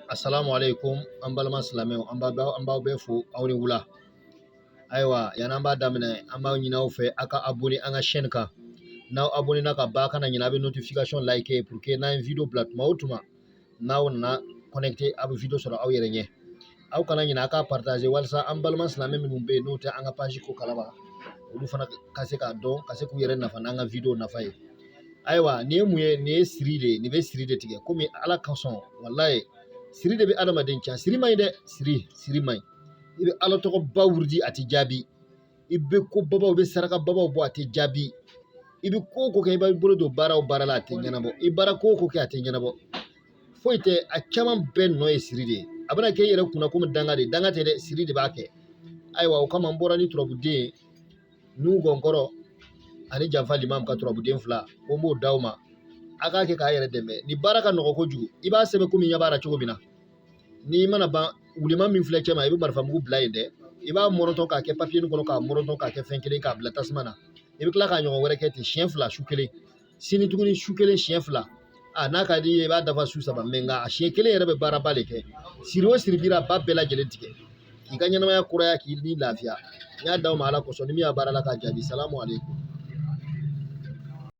Asalamu aleykum, an balima silamɛw, an b'aw bɛɛ fo, aw ni wula. Ayiwa, yan'an b'a daminɛ, an b'aw ɲini aw fɛ aw ka abonné an ka chaîne kan. N'aw abonné na ka ban, a kana ɲinɛ, a bɛ notification like pour que n'an ye vidéo bila tuma o tuma, n'aw nana connecté, aw bɛ vidéo sɔrɔ aw yɛrɛ ɲɛ. Aw kana ɲinɛ a k'a partager walasa an balima silamɛ minnu bɛ yen n'u tɛ an ka page ko kalama, olu fana ka se k'a dɔn, ka se k'u yɛrɛ nafa n'an ka vidéo nafa ye. Ayiwa, nin ye mun ye? Nin ye siri de ye. Nin bɛ siri de tigɛ komi Ala ka sɔn. Walayi, siri de bɛ adamaden can. Siri man ɲi dɛ, siri, siri man ɲi. I bɛ Ala tɔgɔ ba wurudi, a tɛ jaabi. I bɛ ko babaw, i bɛ saraka babaw bɔ, a tɛ jaabi. I bɛ ko o ko kɛ, i b'i bolo don baara o baara la, a tɛ ɲɛnabɔ. I baara ko o ko kɛ, a tɛ ɲɛnabɔ. Foyi tɛ, a caman bɛɛ nɔ ye siri de ye. A bɛna kɛ i yɛrɛ kunna komi danga de, danga tɛ dɛ, siri de b'a kɛ. Ayiwa, o kama n bɔra ni turabuden ye, n'u gɔnkɔrɔ ani janfa limam ka turabuden fila ko n b'o d'aw ma, a k'a kɛ k'a yɛrɛ dɛmɛ. Ni baara ka nɔgɔ kojugu, i b'a sɛbɛn komi ɲɛ b'a la cogo min na. N'i mana ban, wulima min filɛ cɛ ma, i bɛ marifamugu bila yen dɛ. I b'a mɔrɔntɔ k'a kɛ papiye kɔnɔ, k'a mɔrɔntɔ k'a kɛ fɛn kelen, k'a bila tasuma na. I bɛ tila k'a ɲɔgɔn wɛrɛ kɛ ten siɲɛ fila su kelen, sini tuguni su kelen siɲɛ fila. A n'a ka di i ye, i b'a dafa su saba mɛ, nka a siɲɛ kelen yɛrɛ bɛ baaraba de kɛ. Siri o siri bira ba bɛɛ lajɛlen tigɛ k'i ka ɲɛnamaya kuraya, k'i ni lafiya. N y'a d'aw ma Ala kosɔn. Ni min y'a baara la k'a jaabi, salamu aleykum.